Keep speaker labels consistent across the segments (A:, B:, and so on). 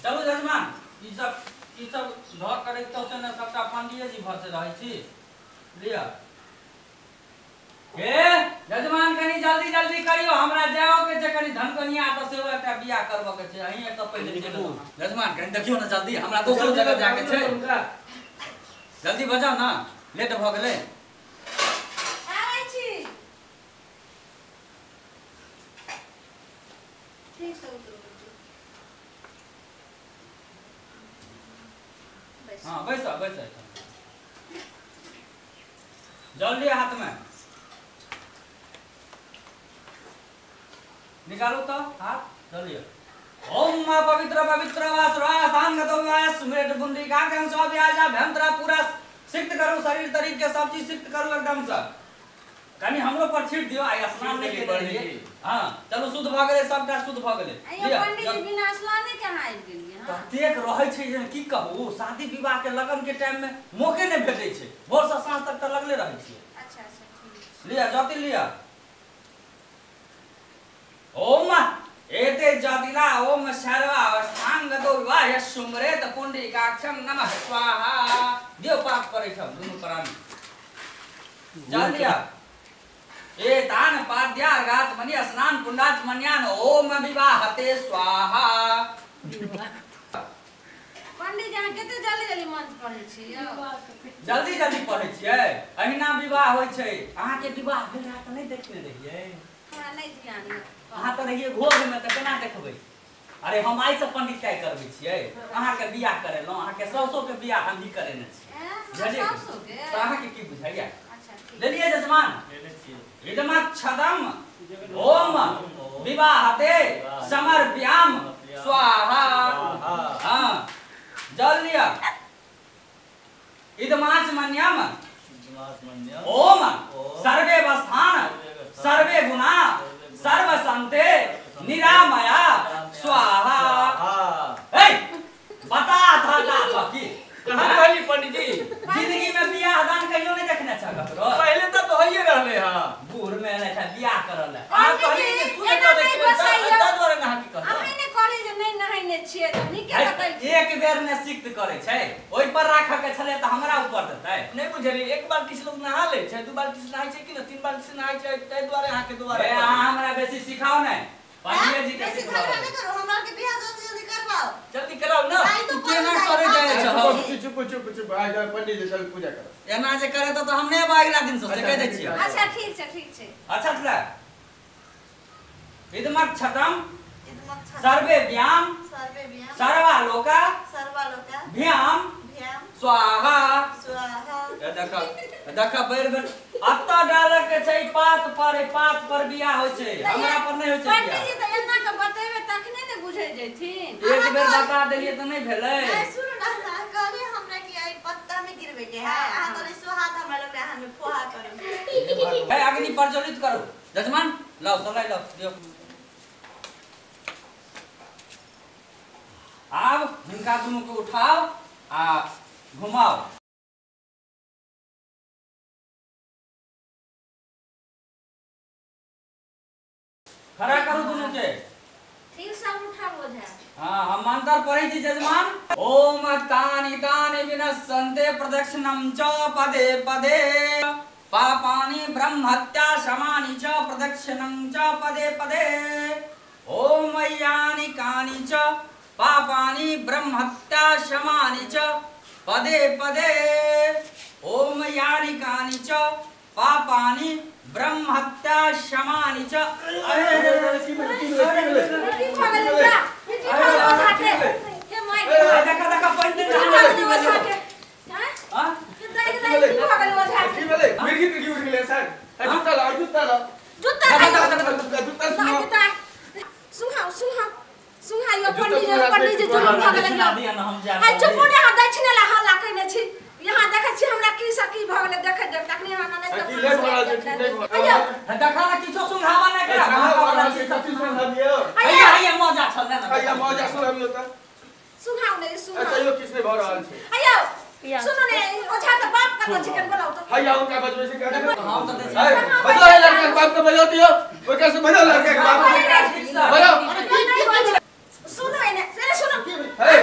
A: चलू जजमान, ई सब घर करे तो से ने सबटा पंडिये जी भर से रहै छी। लिअ हे जजमान, कनी जल्दी जल्दी करियो, हमरा जाओ के छै, कनी धनकनिया तऽ सेहो एकटा बियाह करबऽ के छै। अहीं एतऽ पहिले चलि एलहुँ। जजमान कनी देखियौ ने जल्दी, हमरा दोसरो जगह जाके छै। जल्दी बजाउ ना, लेट भऽ गेलै।
B: आबै छी। ठीक से उतरू।
A: हाँ बैसा बैसा, जल्दी हाथ में निकालो तो हाथ जल्दी। ओम मा पवित्र पवित्र वासुरासांगतो सुमेट बुंदी काकं सव्याजा भ्यंतरा पूरा सिक्त करू, शरीर तरीर के सब चीज सिक्त करू एकदम से। कनी हमरो पर छीट दियो, आइ स्नान नहीं केने रहियै। हां चलू, शुद्ध भ गेलै, सबटा शुद्ध भ गेलै।
B: अइयो पंडित जी बिना स्नाने के अहाँ आबि गेलियै?
A: ततेक रहै छै जे की कहू, शादी विवाह के लगन के टाइम में मौके नहि भेटै छै, भोर से साँझ तक तऽ लगले रहै छियै।
B: अच्छा अच्छा ठीक।
A: लिअ जति लिअ। ओम एते जतिला ओम सर्वावस्थांगतो विवाह सुमरेत पुंडरीकाक्षं नमः स्वाहा। दियौ पाठ परै छौ दुनू प्राणी। जल लिअ। एतान पाद्यार्घात मनि स्नान पुण्डाच मन्यान ओम विवाहते स्वाहा।
B: पंडित जी अहाँ कते जल्दी जल्दी मंत्र पढ़ै छी यौ?
A: जल्दी जल्दी पढ़ै छियै, अहिना विवाह होइ छै। अहाँके विवाह भेल रहै तऽ नहि देखने रहियै?
B: हमरा नहि ध्यान यऽ।
A: अहाँ तऽ रहियै घोघमे तऽ केना देखबै? अरे हम आइ से पंडिताइ करबै छियै, अहाँके बियाह करेलहुँ, अहाँके साउसो के बियाह हमही करेने छियै।
B: हमरा साउसो के?
A: तऽ अहाँके की बुझाइया?
B: अच्छा ठीक।
A: लेलियै जजमान?
C: लेने छियै।
A: इदमक्षदम ओम विवाहते समर्प्याम स्वाहा। हाँ जल लिअ। इदमाचमन्यम ओम सर्वे वस्थान सर्वे गुणा सर्वसन्ते निरामया स्वाहा। ए बता था था की
C: कहाँ कहली पंडित जी?
A: जिंदगी में बियाह दान कहियो नहीं देखने छ ककरो।
C: पहले तो होइए रहले। हां
A: बूढ़ में एले छ बियाह करल।
C: अहाँ कहली जे सुने
B: एना
C: के
B: नहि
C: देखबै
B: गोसाइयौ।
C: ताहि दुआरे अहाँ की कहलहुँ?
B: अहीं ने कहली जे नहि नहेने छियै तऽ नीके तऽ कहै।
A: एक बेर ने सिक्त करे छै, ओइ पर राखऽ के छलै तऽ हमरा ऊपर देतै।
C: नहि बुझलियै, एक बाल्टी से लोग नहा लै छै, दू बाल्टी से नहाय छै कि न, तीन बाल्टी से नहाय छै, ताहि दुआरे अहाँके दुआरे।
A: ए अहाँ हमरा बेसी सिखाउ नै, पंडित जी के
D: बेसी
A: सिखाउ।
D: झगड़ा नहि करू, हमरा के बियाह जल्दी जल्दी करवाओ।
C: जल्दी कराउ ना।
D: आइ तो
A: केना करे जाइ छहो?
E: चुप चुप चुप, आ जाओ पंडित जी, चल पूजा करो।
A: एना जे करे तऽ हम नहि अयबै अगिला दिन से, से कहि दै छियै।
B: अच्छा ठीक छै, ठीक छै।
A: अच्छा छलै। इदमक्षतम सर्वे व्याम
D: सर्वे व्याम
A: सर्वालोका
D: सर्वालोका
A: भ्याम
D: भ्याम
A: स्वाहा
D: स्वाहा।
A: देखा देखा बेर बेर अत्ता डालक के छै पात पर, पात पर बियाह होइ छै, हमरा पर नहि होइ छै।
B: पंडित जी तऽ एना के बतेबै तखने ने बुझै जैथिन।
A: एक बेर बता देलियै तऽ नहि भेलै।
D: नहीं सुनू ना, अहाँ कहलियै हमरा कि आई पत्ता में गिरबै के है, अहाँ कहलियै सोहा तऽ हमरा लोग अहाँ में फोहा करू।
A: ए अग्नि प्रज्वलित करू जजमान, लाओ सलाई लाओ दियौ। आब हिनका दुनू के उठाओ आ घुमाओ। खड़ा करू दुनू के।
B: ठीक से उठाबो ओझा।
A: हाँ हम मंत्र पढ़ै छी जजमान। ओम तानि तानि विनश्यन्ते प्रदक्षिणं च पदे पदे पापानि ब्रह्महत्या शमानि च प्रदक्षिणं च पदे पदे। ओम यानि कानि च पापानि ब्रह्महत्या शमानि च पदे पदे। ओम यानि कानि च पापानि ब्रह्महत्या शमानि च। देखा देखा पंडित
E: मिर्गी तिर्गी उठ गेलै सर। जूता लाओ, जूता लाओ,
B: जूता
E: जूता सुनो।
B: सुहाओ सुहाओ सुहाओ पंडित जी, पंडित जी जुलुम भऽ गेलै। आ चुप ने, अहाँ दक्षिणे ला हल्ला कयने छी। यहाँ देखै छी हमरा की से की भऽ गेलै, देखै देख तखनी हमरा नहि।
E: की ले भऽ रहल छै, ठीक नहि भऽ रहल।
A: देखा ना किछो सुंघावा नहि करा।
E: सुंघाबियौ।
A: हैया हैया मजा छल ने।
E: हैया मजा सुंघाबियौ त
B: सुंघाउ ने सुंघाउ।
E: अच्छा यो किछ नहि भऽ रहल छै।
B: हैया सुनू ने ओझा के बाप कतऽ छै, केन बोलाउ त।
E: हैया उनका बजबै छै।
A: हम त
E: बजाओ है लड़का के बाप के बजाओ दियो, ओकरा से बजाओ लड़का के बाप बजाओ।
B: सुनो एने, एने सुनो।
E: हे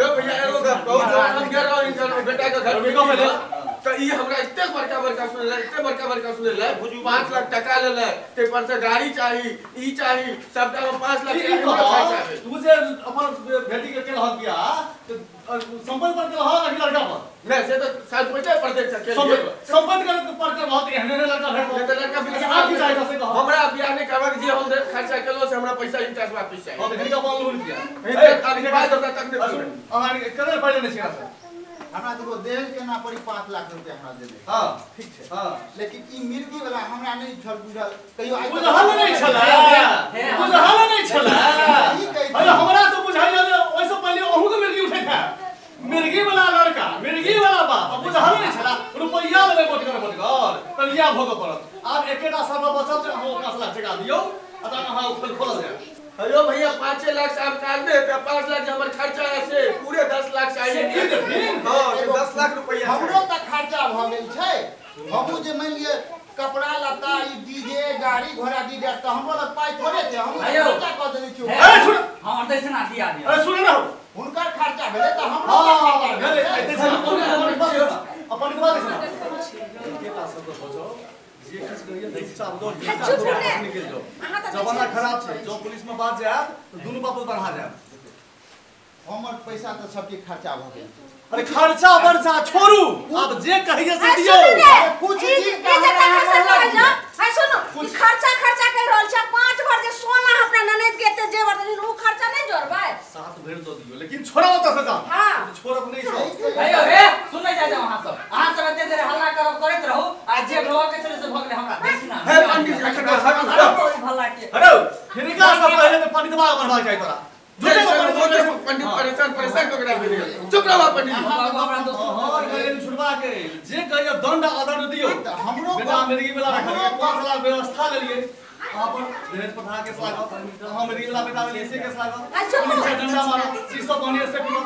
E: यो भैया एगो गप कहू जो हम गेल रहो इनकर बेटा के घर में त ई हमरा एते बड़का बड़का सुनेला एते बड़का बड़का सुनेला 5 लाख टका लेले ते पर से गाड़ी चाही ई चाही सबटा में 5 लाख टका
F: तू जे अपन बेटी के केल हक बियाह त संपत्ति पर केल हक लड़का पर
E: नहीं से तो 7 पर देख सके
F: संपत्ति पर के बहुत एहने लड़का भेट
E: त लड़का फिर
F: आप की चाही से कहो
E: हमरा बियाह नहीं करवा जे हम खर्चा केलो से हमरा पैसा इंटरेस्ट वापस चाही
F: हां त हिनका बोल लून किया
E: अभी बात होता तक नहीं
F: अहाँ कदर पहिले नहीं छिका
G: हमरा देखो देल के ना पड़ी 5 लाख रुपया हमरा देले।
F: हां
G: ठीक छै।
F: हां
G: लेकिन ई मिर्गी वाला हमरा नहीं छल बुझल कहियो आई
F: बुझल नहीं छला बुझल नहीं छला। अरे हमरा तो बुझाइया जे ओइसे पहिले अहू के मिर्गी उठै था मिर्गी वाला लड़का मिर्गी वाला बाप बुझल नहीं छला रुपैया लेबै मोटगर मोटगर तनिया भोग पड़त। आब एकेटा सब बचल छै अहाँ 5 लाख टका दियौ आ तहन अहाँ खोल खोलल जाय।
E: अयो भैया 5 लाख से आप काज नहीं होता 5 लाख हमर खर्चा है से पूरे 10 लाख चाहिए। हां से 10 लाख रुपया
G: हमरो त खर्चा भ गेल छै। हमहु जे मान लिए कपड़ा लत्ता ई डीजे गाड़ी घोड़ा डीजे त हमरो लग पाई थोड़े छै हम खर्चा क देने छियो।
F: अरे सुन
A: हां दक्षिणा दिया दिया।
F: अरे सुन ना
G: हुनकर खर्चा भेलै त हमरो खर्चा
F: भेलै। अपन के बात छै के पास सब बचाओ जे किछ कहिए चुपचाप दौड़ निकल जाओ। जमाना खराब छै जो पुलिस में बात जायत त दुनू बाप बढ़ा जायत।
G: हमर पैसा त सब के खर्चा भ गेल।
F: अरे खर्चा बर्चा छोड़ू अब जे कहिए से दियो।
G: कुछ
B: दिन का हाय सुनो खर्चा खर्चा कर रहल छै 5 भर जे सोना अपना ननद के एते जेवर देलिन उ खर्चा नहीं जोड़बै
F: 7 भर दो दियो लेकिन छोड़ो त से जा।
B: हां
F: छोड़ब नहीं सब।
A: अयो हे सुनै जा जाओ अहाँ सब एते देर हल्ला करब करैत रहू आ जे भग के चले से भग ले हमरा दक्षिणा।
E: हे पंडित जी अखन
A: भला के
F: हेलो हिनका सब पहिले त पंडित बाबा बनवा चाही तोरा
E: झूठे को पंडित परेशान परेशान को करा देलिए। चुप रहो पंडित जी।
A: बाबू हमरा दोस्त
F: हां गए छुड़वा के जे कहियो दंड अदंड दियो।
G: हमरो
F: बेटा मिर्गी वाला रखलिए 5 लाख व्यवस्था लेलिए अपन दहेज प्रथा के स्वागत हम मिर्गी वाला बेटा लेलिए से के स्वागत पुलिस डंडा मारो शीशो बनिए से कोनो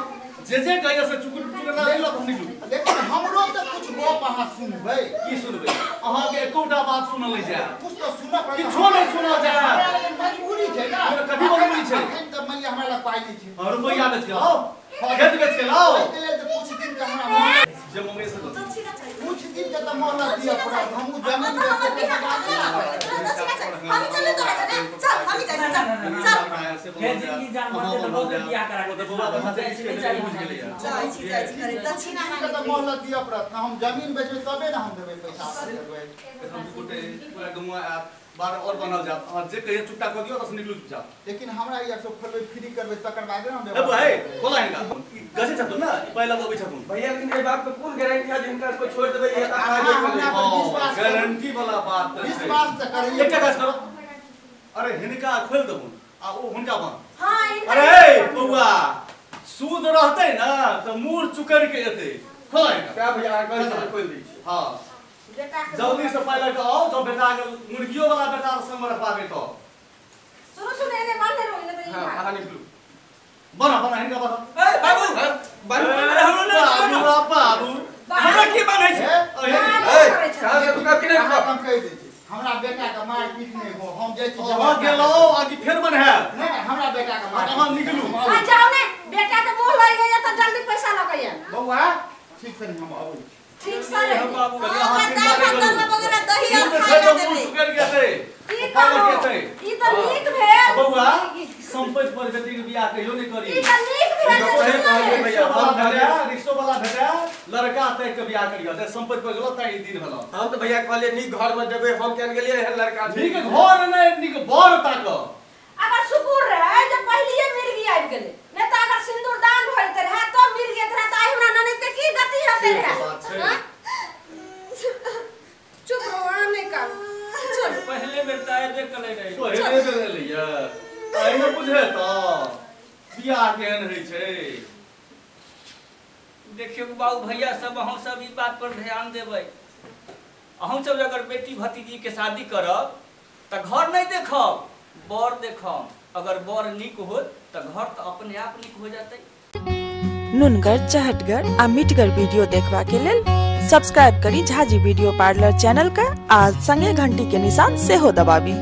F: जे जे कहियो से चुकुर चुकुर ना लेलो हम निकलू।
G: लेकिन हमरो त कुछ गप अहाँ सुनबै।
F: की सुनबै अहाँ के एकोटा बात सुनल नहीं जाय
G: कुछ त सुनऽ पड़त।
F: किछो नहीं सुनल जाय
G: हमरा लेकिन मजबूरी छै ना।
F: कथी मजबूरी छै?
G: अखन त मान लिअ हमरा लग पाइ नहीं छै।
F: हां रुपैया बेच के लाओ खेत बेच के लाओ।
G: एहि लेल त कुछ दिन के हमरा
F: जे मंगे से
G: कुछ दिन के त मोहलत दिअ पड़त। हमहु जमीन बेच के
D: हम चले तो ने चल हम जाइ चल चल
A: के जिंदगी जान बचे त बहुत बियाह करा के
F: बौआ बच्चा से बुझ गेलै
D: जाइ छी जाइ छी करे दक्षिणा
G: के त मोहलत दिअ पड़त ना। हम जमीन बेचबै तबे ना हम देबै पैसा देबै।
F: हम गोटे पूरा गमुआ आयत बार और बनल जात और जे कहिए चुपटा क दियो त निकलू चुपचाप।
G: लेकिन हमरा ई सब खोलबै फ्री करबै तकर बाद हम
F: ए भाई खोला हिनका गजे छथुन ना पहिला अबै छथुन
E: भैया। लेकिन एहि बात पे कोन गारंटी है जे हिनका को छोड़ देबै? ये त
G: विश्वास
F: गारंटी वाला बात त
G: विश्वास त करिए।
F: एकटा काज करो अरे हिनका खोल देबुन आ ओ हुनका बन।
B: हां
F: अरे बौआ सूद रहतै ना त मूर चुकर के एतै। खोला हिनका
E: क्या भैया अहाँ खोल दै छी।
F: हां जल्दी से पाइ लऽ के आओ जो बेटा के मुर्गियों वाला बेटा संग रखवा के तो
B: सुनो सुनो एने बांधे रहो ने त
E: हां अहाँ निकलू
F: बना बना हिनका बना।
C: ए बाबू बाबू अरे हमरो ने
F: बाबू बाबू
C: हमरा की बान्है छै?
E: ए साहब से रुका कि नहीं?
G: हम कहि दै छी हमरा बेटा के मार पीट नहीं हो। हम जाइ छी
F: अहाँ गेलौ आ कि फेर बनहाय?
G: नहीं हमरा बेटा के मार
F: अहाँ निकलू।
B: हां जाओ ने बेटा के मुंह लग गया त जल्दी पैसा लऽ के आ।
G: बौआ ठीक से हम अबै छी।
B: ठीक सर
F: बाबू
D: अहाँ दाल भात वगैरह दही और खाय ला देबै।
B: की कहू ई त नीक भेल
F: बौआ संपत्ति पर बेटी के बियाह कहियो नहीं करी।
B: ई त नीक भेल
F: भैया हम भेटा रिक्शो वाला भेटा लड़का तय के बियाह करियो जे संपत्ति पर गेलो तै दिन भेलो।
E: हम त भैया कहलिए नीक घर में देबै हम केन गेलिए एहन लड़का
F: नीक घर नै नीक बर ताक।
B: अगर सुकुर रहे जे पहलिए मिर्गी आबि गेलै नहीं त अगर सिंदूर दान भइत रहे त मिर्गी आइत रहे त आइ हमरा ननद के की गति हेतै रहे? चुप रहो आ नहीं कर चल
C: पहले बेर त आबे कलै रहे
F: पहले बेर एलैया आइ न बुझे त बियाह केहन होइ छै।
C: देखियौ बाबू भैया सब अहाँ सब ई बात पर ध्यान देबै। अहाँ सब अगर बेटी भतीजी के शादी करब त घर नहीं देखब बर देखब। अगर बर नीक होत त घर त अपने आप नीक हो जातै।
H: नुनगर चहटगर आ मिठगर वीडियो देखबा के लेल सब्सक्राइब करी झाजी वीडियो पार्लर चैनल का आ संगे घंटी के निशान सेहो दबाबी।